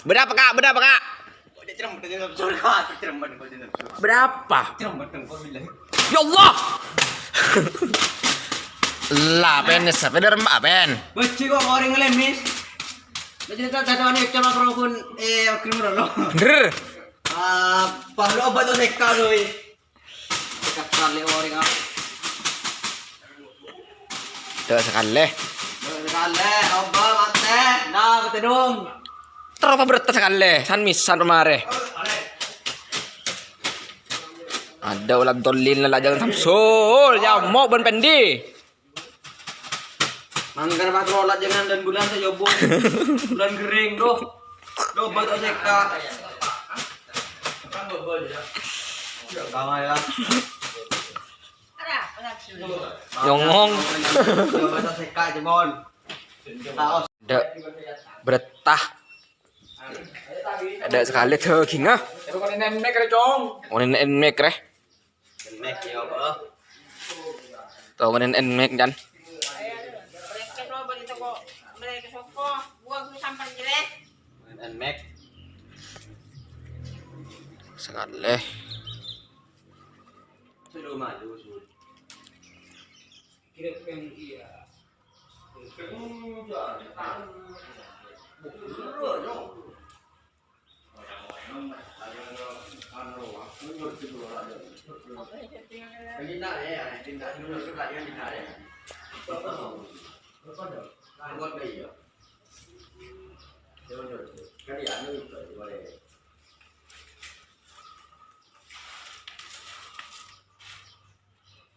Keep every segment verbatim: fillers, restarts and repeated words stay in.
Berapa, Kak? Berapa, Kak? Berapa? Ya Allah. Lah, pen, sampai derem, pen. Beci kok orang ngelemis. Beci tak ada nih, coba kerokon, eh, krim rolo. Bener. Ah, pas lo obat tuh seka tuh. Seka sekali orang ah. Tuh sekali. Tuh sekali, obat mate. Nah, ketedung. Terapa berat sekali? San misan kemare. Ada ulat dolin lah, jangan Samsul. Ya, mau ben pendi. Mangkana pas rolat jangan dan bulan saya jobong. Bulan kering tuh. Coba tak seka. Sama ya. Nyongong. Coba tak seka, Cemon. Taos. Ada beretah. Ada sekali tuh, gingah. Itu kan nenek, Cong. Oh, nenek, nenek, reh. Nenek ya, apa? Tuh, nenek, nenek, kan. Nenek. Sekali. Sudah maju, sudah.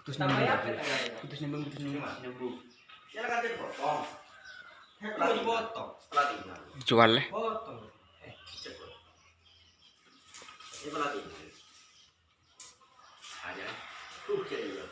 Putus nyambung, putus nyambung, putus nyambung. Nyambung. Ya kan dipotong. Itu dipotong. Pelatihan. Jual, eh. Potong. Eh, cepet. Ini pelatihan. Aja. Uh, jadi ya.